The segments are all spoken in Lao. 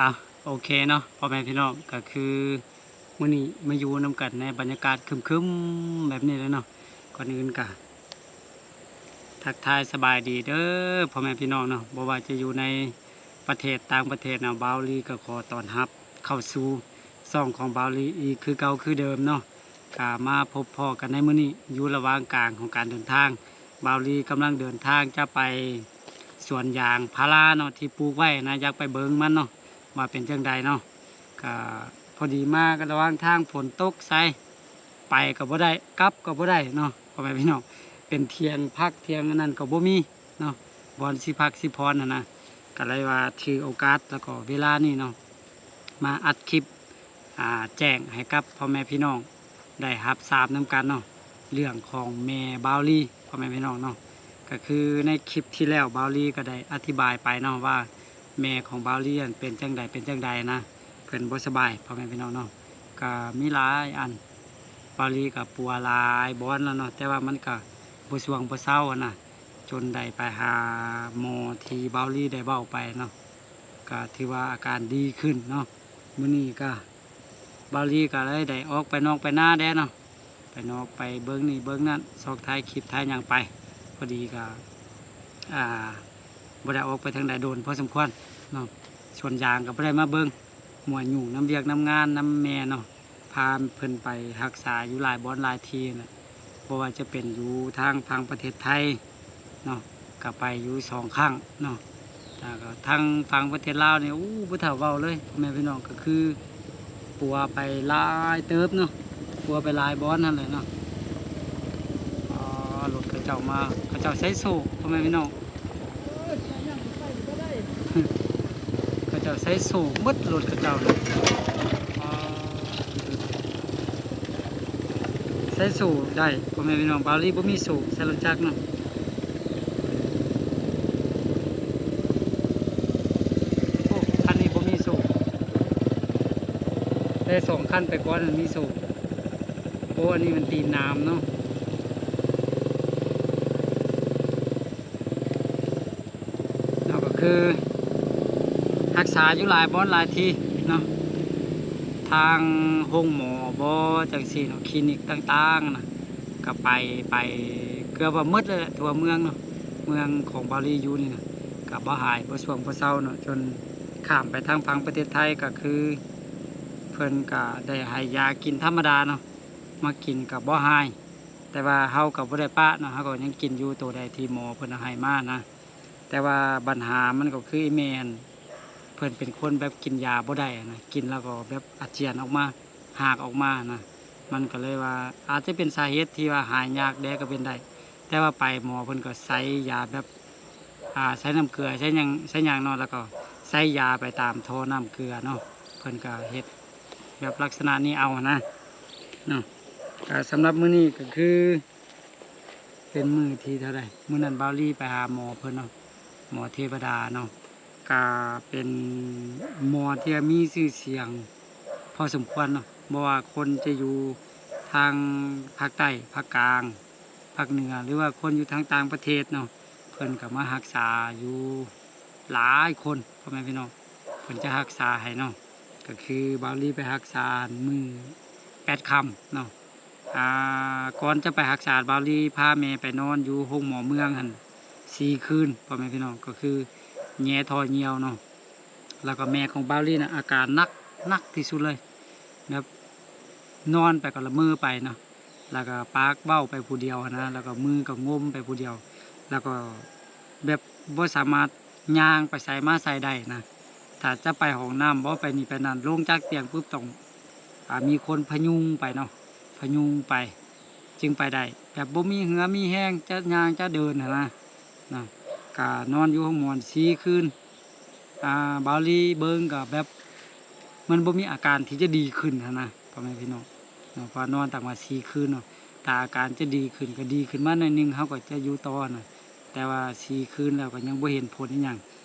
ອ່ະ ໂອເຄເນາະ ພໍ່ແມ່ພີ່ນ້ອງ ກໍຄືມື້ນີ້ມາຢູ່ນຳກັນໃນບັນຍາກາດຄຶມໆແບບນີ້ແຫຼະເນາະ. ກ່ອນອື່ນກໍທັກທາຍສະບາຍດີເດີພໍ່ແມ່ພີ່ນ້ອງເນາະ, ບໍ່ວ່າຈະຢູ່ໃນປະເທດຕ່າງປະເທດເນາະ, ບ່າວລີກໍຂໍຕ້ອນຮັບເຂົ້າສູ່ຊ່ອງຂອງບ່າວລີອີກຄືເກົ່າຄືເດີມເນາະ. ກໍມາພົບພໍ້ກັນໃນມື້ນີ້ ຢູ່ລະຫວ່າງກາງຂອງການເດີນທາງ. ບ່າວລີກຳລັງເດີນທາງຈະໄປສວນຢາງພາລາເນາະ ທີ່ປູກໄວ້ນະ, ຢາກໄປເບິ່ງມັນເນາະ ວ່າເປັນຈັ່ງໃດເນາະ. ກໍພໍດີມາກໍລະຫວ່າງທາງຝົນຕົກໃສ່ ໄປກໍບໍ່ໄດ້ ກັບກໍບໍ່ໄດ້ເນາະ ພໍ່ແມ່ພີ່ນ້ອງ. ເປັນທ່ຽງພັກທ່ຽງອັນນັ້ນກໍບໍ່ມີເນາະ ບ່ອນຊິພັກຊິຜ່ອນຫັ້ນນະ. ກໍເລີຍວ່າຖືໂອກາດ ແລ້ວກໍເວລານີ້ເນາະ ມາອັດຄລິບ ອ່າ ແຈ້ງໃຫ້ກັບພໍ່ແມ່ພີ່ນ້ອງໄດ້ຮັບຊາບນຳກັນເນາະ ເລື່ອງຂອງແມ່ບ່າວລີ ພໍ່ແມ່ພີ່ນ້ອງເນາະ. ກໍຄືໃນຄລິບທີ່ແລ້ວ ບ່າວລີກໍໄດ້ອະທິບາຍໄປເນາະ ວ່າແມ່ຂອງບ່າວລີຫັ້ນເປັນຈັ່ງໃດ ເປັນຈັ່ງໃດນະ, ເພິ່ນບໍ່ສະບາຍ ພໍ່ແມ່ພີ່ນ້ອງເນາະ. ກໍມີຫຼາຍອັນ ບ່າວລີກໍປົວຫຼາຍບ່ອນແລ້ວເນາະ ແຕ່ວ່າມັນກໍບໍ່ຊ່ວງບໍ່ເຊົາຫັ້ນນະ, ຈົນໄດ້ໄປຫາໝໍທີ່ບ່າວລີໄດ້ເວົ້າໄປເນາະ. ກໍຖືວ່າອາການດີຂຶ້ນເນາະ. ມື້ນີ້ກໍບ່າວລີກໍເລີຍໄດ້ອອກໄປນອກໄປນາແດ່ເນາະ, ໄປນອກໄປເບິ່ງນີ້ເບິ່ງນັ້ນ ຊອກຖ່າຍຄລິບຖ່າຍຫຍັງໄປ. ພໍດີກໍ ອ່າ ບໍ່ໄດ້ອອກໄປທາງໃດດົນພໍສົມຄວນເນາະ, ສວນຢາງກໍບໍ່ໄດ້ມາເບິ່ງ, ມົວຫຍຸ້ງນຳວຽກນຳງານນຳແມ່ເນາະ. ພາເພິ່ນໄປຮັກສາຢູ່ຫຼາຍບ່ອນຫຼາຍທີ່ນະ, ບໍ່ວ່າຈະເປັນຢູ່ທາງຝັ່ງປະເທດໄທເນາະ ກໍໄປຢູ່ສອງຄັ້ງເນາະ. ແລ້ວກໍທາງຝັ່ງປະເທດລາວນີ້ ໂອ້ ບໍ່ເທົ່າເວົ້າເລີຍ ພໍ່ແມ່ພີ່ນ້ອງ, ກໍຄືປົວໄປຫຼາຍເຕີບເນາະ, ປົວໄປຫຼາຍບ່ອນຫັ້ນແຫຼະເນາະ. ອໍ ລົດເຂົາເຈົ້າມາ, ເຂົາເຈົ້າໃຊ້ໂສ້ ພໍ່ແມ່ພີ່ນ້ອງ. ເຂົາເຈົ້າໃຊ້ໂສ້ໝົດລົດເຂົາເຈົ້ານະ, ໃຊ້ໂສ້ໄດ້ ພໍ່ແມ່ພີ່ນ້ອງ. ບ່າວລີບໍ່ມີໂສ້ໃສ່ລົດຈັກເນາະ. ໂອ້ ຄັນນີ້ບໍ່ມີໂສ້, ແຕ່ສອງຄັນໄປກ່ອນນັ້ນມີໂສ້. ໂອ້ ອັນນີ້ມັນຕີນໜາມເນາະ. ເນາະ ກໍຄືຮັກສາຢູ່ຫຼາຍບ່ອນຫຼາຍທີ່ເນາະ, ທາງໂຮງໝໍບໍ ຈັ່ງຊີ້ເນາະ, ຄລີນິກຕ່າງໆນະ ກໍໄປ ໄປເກືອບວ່າໝົດເລີຍແຫຼະ ທົ່ວເມືອງເນາະ. ເມືອງຂອງບ່າວລີຢູ່ນີ້ນະ ກໍບໍ່ຫາຍ ບໍ່ຊ່ວງບໍ່ເຊົາເນາະ, ຈົນຂ້າມໄປທາງຝັ່ງປະເທດໄທ ກໍຄືເພິ່ນກໍໄດ້ໃຫ້ຢາກິນທຳມະດາເນາະ, ມາກິນກໍບໍ່ຫາຍ. ແຕ່ວ່າເຮົາກໍບໍ່ໄດ້ປະເນາະ, ເຮົາກໍຍັງກິນຢູ່ໂຕໃດທີ່ໝໍເພິ່ນເອົາໃຫ້ມານະ. ແຕ່ວ່າບັນຫາມັນກໍຄືອີ່ແມ່ຫັ້ນ ເພິ່ນເປັນຄົນແບບກິນຢາບໍ່ໄດ້ນະ, ກິນແລ້ວກໍແບບອາຈຽນອອກມາ ຮາກອອກມານະ. ມັນກໍເລີຍວ່າອາດຈະເປັນສາເຫດທີ່ວ່າຫາຍຍາກແດ່ກໍເປັນໄດ້. ແຕ່ວ່າໄປໝໍເພິ່ນກໍໃສ່ຢາແບບ ອ່າ ໃສ່ນ້ຳເກືອ ໃສ່ຫຍັງ ໃສ່ຫຍັງເນາະ, ແລ້ວກໍໃສ່ຢາໄປຕາມທໍ່ນ້ຳເກືອເນາະ. ເພິ່ນກໍເຮັດແບບລັກສະນະນີ້ເອົານະເນາະ. ກໍສຳລັບມື້ນີ້ກໍຄື ເປັນມື້ທີເທົ່າໃດ? ມື້ນັ້ນບ່າວລີໄປຫາໝໍເພິ່ນເນາະ, ໝໍເທວະດາເນາະ, ກະເປັນໝໍທີ່ມີຊື່ສຽງພໍສົມຄວນເນາະ, ບໍ່ວ່າຄົນຈະຢູ່ທາງພາກໃຕ້, ພາກກາງ, ພາກເໜືອ ຫຼືວ່າຄົນຢູ່ທາງຕ່າງປະເທດເນາະ, ເພິ່ນກະມາຮັກສາຢູ່ຫຼາຍຄົນ ພໍ່ແມ່ພີ່ນ້ອງ, ເພິ່ນຈະຮັກສາໃຫ້ເນາະ. ກະຄືບ່າວລີໄປຮັກສາມື້ແປດຄ່ຳເນາະ. ອ່າ ກ່ອນຈະໄປຮັກສາ ບ່າວລີພາແມ່ໄປນອນຢູ່ໂຮງໝໍເມືອງຫັ້ນສີ່ຄືນ ພໍ່ແມ່ພີ່ນ້ອງ, ກໍຄືແຍ່ທໍ່ຍ່ຽວເນາະ. ແລ້ວກໍແມ່ຂອງບ່າວລີນະ ອາການໜັກ ໜັກທີ່ສຸດເລີຍ, ແບບນອນໄປກໍລະເມີໄປເນາະ, ແລ້ວກໍປາກເວົ້າໄປຜູ້ດຽວຫັ້ນນະ, ແລ້ວກໍມືກໍງົມໄປຜູ້ດຽວ, ແລ້ວກໍແບບບໍ່ສາມາດ ຍ່າງໄປໃສມາໃສໄດ້ນະ. ຖ້າຈະໄປຫ້ອງນ້ຳບໍ ໄປນີ້ໄປນັ້ນ ລົງຈາກຕຽງປຶບ ຕ້ອງ ອ່າ ມີຄົນພະຍຸງໄປເນາະ, ພະຍຸງໄປຈຶ່ງໄປໄດ້, ແບບບໍ່ມີເຫື່ອມີແຮງຈະຍ່າງຈະເດີນຫັ້ນນະ. ນະ ກະນອນຢູ່ໂຮງໝໍສີ່ຄືນ. ອ່າ ບ່າວລີເບິ່ງກະແບບມັນບໍ່ມີອາການທີ່ຈະດີຂຶ້ນຫັ້ນນະ ພໍ່ແມ່ພີ່ນ້ອງເນາະ, ເພາະວ່ານອນຕັ້ງວ່າສີ່ຄືນເນາະ. ຖ້າອາການຈະດີຂຶ້ນກໍດີຂຶ້ນມາໜ້ອຍໜຶ່ງ ເຮົາກໍຈະຢູ່ຕໍ່ນະ, ແຕ່ວ່າສີ່ຄືນແລ້ວກໍຍັງບໍ່ເຫັນຜົນອີ່ຫຍັງ.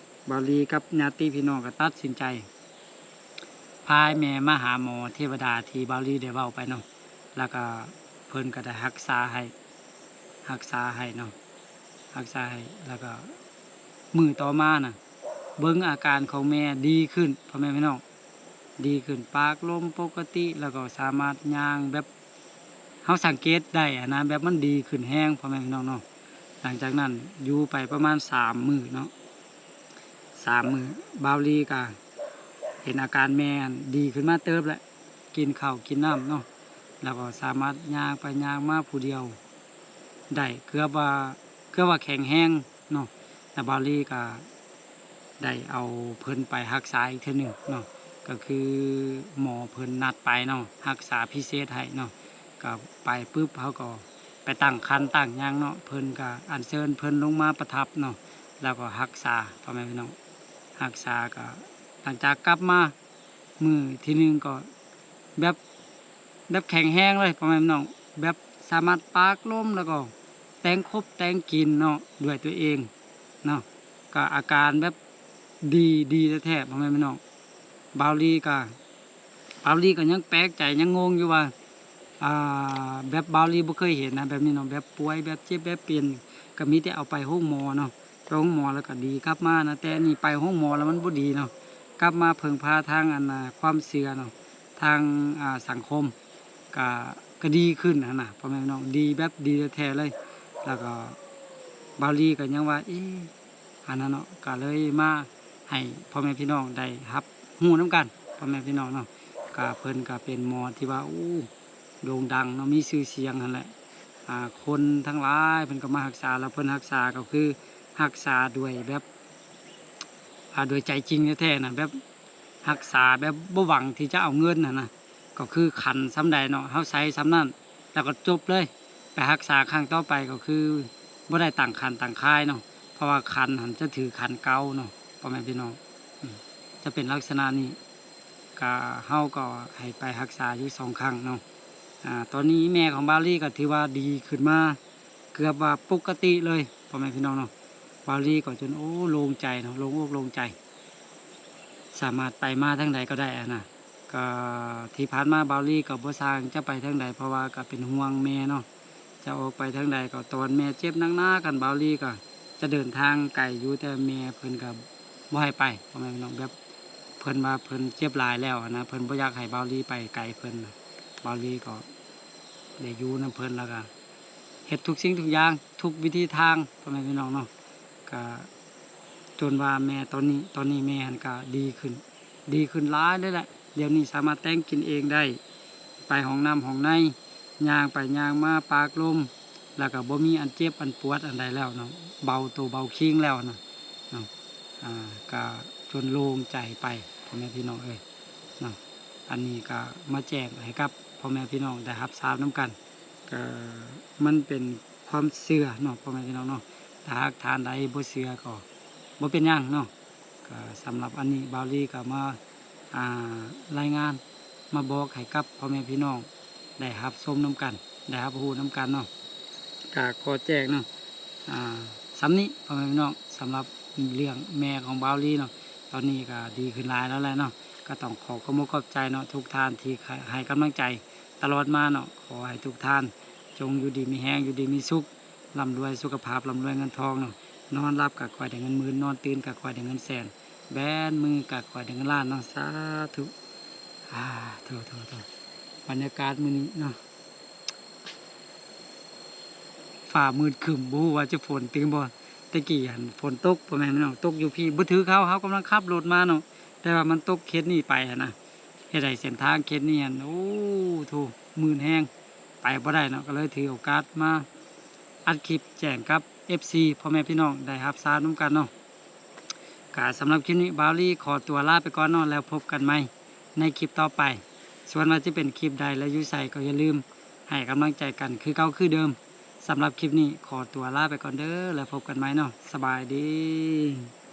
ບ່າວລີກັບຍາດຕິພີ່ນ້ອງກໍຕັດສິນໃຈພາແມ່ມາຫາໝໍເທວະດາທີ່ບ່າວລີໄດ້ເວົ້າໄປເນາະ, ແລ້ວກໍເພິ່ນກໍໄດ້ຮັກສາໃຫ້ ຮັກສາໃຫ້ເນາະ, ຮັກສາໃຫ້. ແລ້ວກໍມື້ຕໍ່ມານະ ເບິ່ງອາການຂອງແມ່ດີຂຶ້ນ ພໍ່ແມ່ພີ່ນ້ອງ ດີຂຶ້ນ ປາກລົມປົກກະຕິ ແລ້ວກໍສາມາດຍ່າງແບບ ເຮົາສັງເກດໄດ້ຫັ້ນນະ ແບບມັນດີຂຶ້ນແຮງ ພໍ່ແມ່ພີ່ນ້ອງເນາະ. ຫຼັງຈາກນັ້ນຢູ່ໄປປະມານສາມມື້ເນາະ ສາມມື້ ບ່າວລີກໍເຫັນອາການແມ່ຫັ້ນດີຂຶ້ນມາເຕີບແລ້ວ ກິນເຂົ້າກິນນ້ຳເນາະ ແລ້ວກໍສາມາດຍ່າງໄປຍ່າງມາຜູ້ດຽວໄດ້ ເກືອບວ່າ ເກືອບວ່າແຂງແຮງເນາະ. ແລ້ວບ່າວລີກໍໄດ້ເອົາເພິ່ນໄປຮັກສາອີກເທື່ອໜຶ່ງເນາະ ກໍຄືໝໍເພິ່ນນັດໄປເນາະ ຮັກສາພິເສດໃຫ້ເນາະ. ກໍໄປປຶບ ເຮົາກໍໄປຕັ້ງຄັນຕັ້ງຫຍັງເນາະ ເພິ່ນກໍອັນເຊີນເພິ່ນລົງມາປະທັບເນາະ ແລ້ວກໍຮັກສາ ພໍ່ແມ່ພີ່ນ້ອງ ຮັກສາ. ກໍຫຼັງຈາກກັບມາມື້ທີໜຶ່ງ ກໍແບບ ແບບແຂງແຮງເລີຍ ພໍ່ແມ່ພີ່ນ້ອງ ແບບສາມາດປາກລົມ ແລ້ວກໍແຕ່ງຄົບແຕ່ງກິນເນາະ ດ້ວຍຕົວເອງເນາະ. ກໍອາການແບບດີ ດີແທ້ໆ ພໍ່ແມ່ພີ່ນ້ອງ. ບ່າວລີກໍ ບ່າວລີກໍຍັງແປກໃຈ ຍັງງົງຢູ່ວ່າ ອ່າ ແບບບ່າວລີບໍ່ເຄີຍເຫັນນະ ແບບນີ້ເນາະ ແບບປ່ວຍ ແບບເຈັບ ແບບເປັນ ກໍມີແຕ່ເອົາໄປໂຮງໝໍເນາະ ໄປໂຮງໝໍແລ້ວກໍດີກັບມານະ. ແຕ່ອັນນີ້ໄປໂຮງໝໍແລ້ວມັນບໍ່ດີເນາະ ກັບມາເພິ່ງພາທາງ ອັນ ອ່າ ຄວາມເຊື່ອເນາະ ທາງ ອ່າ ສັງຄົມ ກະ ກະດີຂຶ້ນຫັ້ນນະ ພໍ່ແມ່ພີ່ນ້ອງ ດີແບບດີແທ້ໆເລີຍ. ແລ້ວກໍບ່າວລີກໍຍັງວ່າ ເອ ອັນນັ້ນເນາະ ກໍເລີຍມາໃຫ້ພໍ່ແມ່ພີ່ນ້ອງໄດ້ຮັບຮູ້ນຳກັນ ພໍ່ແມ່ພີ່ນ້ອງເນາະ. ກະເພິ່ນກະເປັນໝໍທີ່ວ່າ ໂອ້ ໂດ່ງດັງເນາະ ມີຊື່ສຽງຫັ້ນແຫຼະ ອ່າ ຄົນທັງຫຼາຍເພິ່ນກໍມາຮັກສາ ແລ້ວເພິ່ນຮັກສາກໍຄືຮັກສາດ້ວຍແບບ ອ່າ ດ້ວຍໃຈຈິງແທ້ໆນະ ແບບຮັກສາແບບບໍ່ຫວັງທີ່ຈະເອົາເງິນຫັ້ນນະ ກໍຄືຂັນສ່ຳໃດເນາະ ເຮົາໃສ່ສ່ຳນັ້ນ ແລ້ວກໍຈົບເລີຍ. ໄປຮັກສາຄັ້ງຕໍ່ໄປກໍຄືບໍ່ໄດ້ຕັ້ງຂັນຕັ້ງຄາຍເນາະ ເພາະວ່າຂັນຫັ້ນຈະຖືຂັນເກົ່າເນາະ ພໍ່ແມ່ພີ່ນ້ອງ ອືມ ຈະເປັນລັກສະນະນີ້. ກະ ເຮົາກໍໃຫ້ໄປຮັກສາຢູ່ສອງຄັ້ງເນາະ. ອາ ຕອນນີ້ແມ່ຂອງບ່າວລີກໍຖືວ່າດີຂຶ້ນມາເກືອບວ່າປົກກະຕິເລີຍ ພໍ່ແມ່ພີ່ນ້ອງເນາະ. ບ່າວລີກໍຈົນ ໂອ້ ໂລ່ງໃຈເນາະ ໂລ່ງອົກໂລ່ງໃຈ ສາມາດໄປມາທາງໃດກໍໄດ້ຫັ້ນນະ. ກໍທີ່ຜ່ານມາບ່າວລີກໍບໍ່ຊ່າງຈະໄປທາງໃດ ເພາະວ່າກໍເປັນຫ່ວງແມ່ເນາະ ຈະອອກໄປທາງໃດກໍຕອນແມ່ເຈັບໜັກໆ ຄັນບ່າວລີກໍຈະເດີນທາງໄກຢູ່ ແຕ່ແມ່ເພິ່ນກໍບໍ່ໃຫ້ໄປ ພໍ່ແມ່ພີ່ນ້ອງ ແບບເພິ່ນວ່າເພິ່ນເຈັບຫຼາຍແລ້ວຫັ້ນນະ ເພິ່ນບໍ່ຢາກໃຫ້ບ່າວລີໄປໄກເພິ່ນນະ. ບ່າວລີກໍໄດ້ຢູ່ນຳເພິ່ນ ແລ້ວກໍເຮັດທຸກສິ່ງທຸກຢ່າງ ທຸກວິທີທາງ ພໍ່ແມ່ພີ່ນ້ອງເນາະ. ກໍຈົນວ່າແມ່ຕອນນີ້ ຕອນນີ້ແມ່ຫັ້ນກໍດີຂຶ້ນ ດີຂຶ້ນຫຼາຍເລີຍແຫຼະ. ດຽວນີ້ສາມາດແຕ່ງກິນເອງໄດ້ ໄປຫ້ອງນ້ຳຫ້ອງໃນ ຍ່າງໄປຍ່າງມາ ປາກລົມ ແລ້ວກໍບໍ່ມີອັນເຈັບອັນປວດອັນໃດແລ້ວເນາະ ເບົາໂຕເບົາຄີງແລ້ວນະເນາະ. ອາ ກໍຈົນໂລ່ງໃຈໄປ ພໍ່ແມ່ພີ່ນ້ອງເອີຍເນາະ. ອັນນີ້ກໍມາແຈ້ງໃຫ້ກັບພໍ່ແມ່ພີ່ນ້ອງໄດ້ຮັບຊາບນຳກັນ ກໍມັນເປັນຄວາມເຊື່ອເນາະ ພໍ່ແມ່ພີ່ນ້ອງເນາະ. ຖ້າຫາກທ່ານໃດບໍ່ເຊື່ອກໍບໍ່ເປັນຫຍັງເນາະ. ກໍສຳລັບອັນນີ້ບ່າວລີກໍມາ ອ່າ ລາຍງານ ມາບອກໃຫ້ກັບພໍ່ແມ່ພີ່ນ້ອງໄດ້ຮັບຊົມນຳກັນ ໄດ້ຮັບຮູ້ນຳກັນເນາະ. ກໍຂໍແຈ້ງເນາະ ອ່າ ສ່ຳນີ້ພໍ່ແມ່ພີ່ນ້ອງ ສຳລັບເລື່ອງແມ່ຂອງບ່າວລີເນາະ. ຕອນນີ້ກໍດີຂຶ້ນຫຼາຍແລ້ວແຫຼະເນາະ. ກໍຕ້ອງຂໍຂອບອົກຂອບໃຈເນາະ ທຸກທ່ານທີ່ໃຫ້ກຳລັງໃຈຕະຫຼອດມາເນາະ. ຂໍໃຫ້ທຸກທ່ານຈົ່ງຢູ່ດີມີແຮງ ຢູ່ດີມີສຸກ ລ່ຳລວຍສຸຂະພາບ ລ່ຳລວຍເງິນທອງເນາະ. ນອນຫຼັບກໍຂໍໃຫ້ໄດ້ເງິນໝື່ນ ນອນຕື່ນກໍຂໍໃຫ້ໄດ້ເງິນແສນ ແບນມືກໍຂໍໃຫ້ໄດ້ເງິນລ້ານເນາະ. ສາທຸ ອາ ໂທໆໆ ບັນຍາກາດມື້ນີ້ເນາະ ຟ້າມືດຄຶ້ມ ບໍ່ຮູ້ວ່າຈະຝົນຕື່ມບໍ່. ແຕ່ກີ້ຫັ້ນຝົນຕົກ ພໍ່ແມ່ພີ່ນ້ອງ ຕົກຢູ່ພີ້ ບໍ່ຖືກເຮົາ ເຮົາກຳລັງຂັບລົດມາເນາະ ແຕ່ວ່າມັນຕົກເຂດນີ້ໄປຫັ້ນນະ ເຮັດໃຫ້ເສັ້ນທາງເຂດນີ້ຫັ້ນ ໂອ້ ໂທ ມືດແຮງ ໄປບໍ່ໄດ້ເນາະ. ກໍເລີຍຖືໂອກາດມາອັດຄລິບແຈ້ງກັບເອັຟຊີ ພໍ່ແມ່ພີ່ນ້ອງໄດ້ຮັບຊາບນຳກັນເນາະ. ກະສຳລັບຄລິບນີ້ ບ່າວລີຂໍຕົວລາໄປກ່ອນເນາະ ແລ້ວພົບກັນໃໝ່ໃນຄລິບຕໍ່ໄປ. ສ່ວນວ່າຈະເປັນຄລິບໃດ ແລະ ຢູ່ໃສ ກໍຢ່າລືມໃຫ້ກຳລັງໃຈກັນຄືເກົ່າຄືເດີມ. ສຳລັບຄລິບນີ້ຂໍຕົວລາໄປກ່ອນເດີ ແລ້ວພົບກັນໃໝ່ເນາະ. ສະບາຍດີ.